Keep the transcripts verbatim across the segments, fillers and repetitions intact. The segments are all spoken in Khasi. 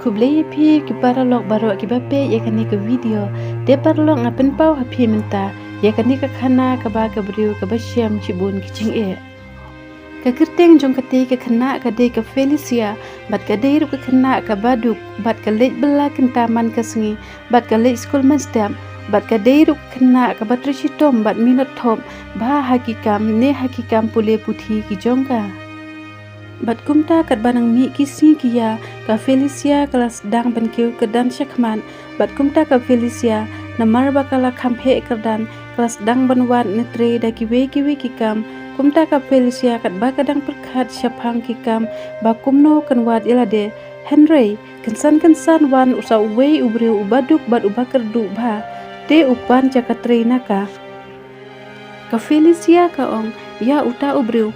Khublei ïa phi ki paralok baroh kiba peit ïa kane ka video. Te paralok, nga pynpaw ha phi mynta ïa kane ka khana kaba ka briew kaba shem shibun ki jingeh. Ka kyrteng jong kata ka khynnah ka dei ka Felicia, bad ka dei ruh ka khynnah kaba duk, bad ka leit bylla kynta man ka sngi, bad ka leit skul mynstep, bad ka dei ruh ka khynnah kaba trei shitom bad minot thop bha ha ki kam ne ha ki kam pule puthi ki jong ka. Bad kumta katba nang mih ki sngi ki ïa, ka Felicia ka la sdang ban kiew kyrdan shakhmat. Bad kumta ka Felicia, namar ba ka la kham heh kyrdan, ka la sdang ban wad ne trei da kiwei kiwei ki kam. Kumta ka Felicia katba ka dang pyrkhat shaphang ki kam ba kumno kan wad ïa lade, hynrei kynsan kynsan wan sa uwei u briew uba duk bad uba kyrduh bha, te u pan jaka trei na ka. Ka Felicia ka ong ïa uta u briew,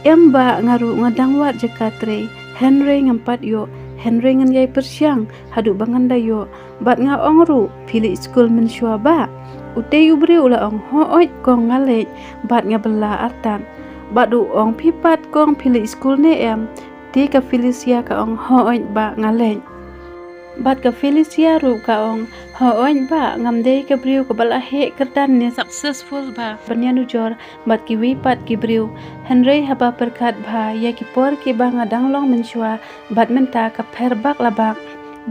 em bah, nga ruh nga dang wad jaka trei, hynrei ngam pat ïoh, hynrei ngan ïai pyrshang haduh ba ngan da ïoh. Bad nga ong ruh, phi leit skul mynshuwa bah? Utei u briew u la ong, hooid kong, nga leit, bad nga bylla artat. Bad u ong, phi pat kong, phi leit skul ne em? Te ka Felicia ka ong, hooid bah, nga leit. Bad ka Felicia ruh ka ong, hooid bah, ngam dei ka briew kaba la heh kyrdan ne successful bha ban ïanujor bad kiwei pat ki briew, hynrei haba pyrkhat bha ïa ki por kiba nga dang long mynshuwa bad mynta, ka pher bak la bak.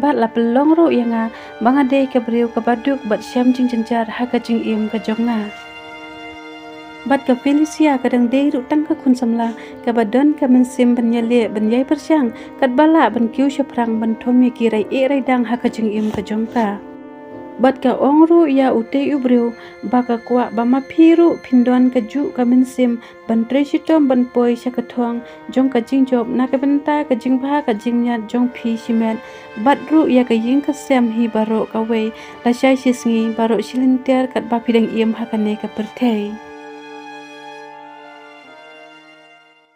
Bad la pynlong ruh ïa nga ba nga dei ka briew kaba duk bad shem jingjynjar ha ka jingim ka jong nga. Bad ka Felicia ka dang dei ruh tang ka khun samla kaba don ka mynsiem ban ïaleh ban ïai pyrshang katba lah ban kiew shaphrang ban thom ïa ki rai ïeh rai dang ha ka jingim ka jong ka. Bad ka ong ruh ïa utei u briew ba ka kwah ba ma phi ruh phin don kajuh ka mynsiem ban trei shitom ban poi sha ka thong jong ka jingjop na ka bynta ka jingbha ka jingmiat jong phi shimet, bad ruh ïa ka ïing ka sem hi baroh kawei, lashai shisngi baroh shilynter katba phi dang im ha kane ka pyrthei.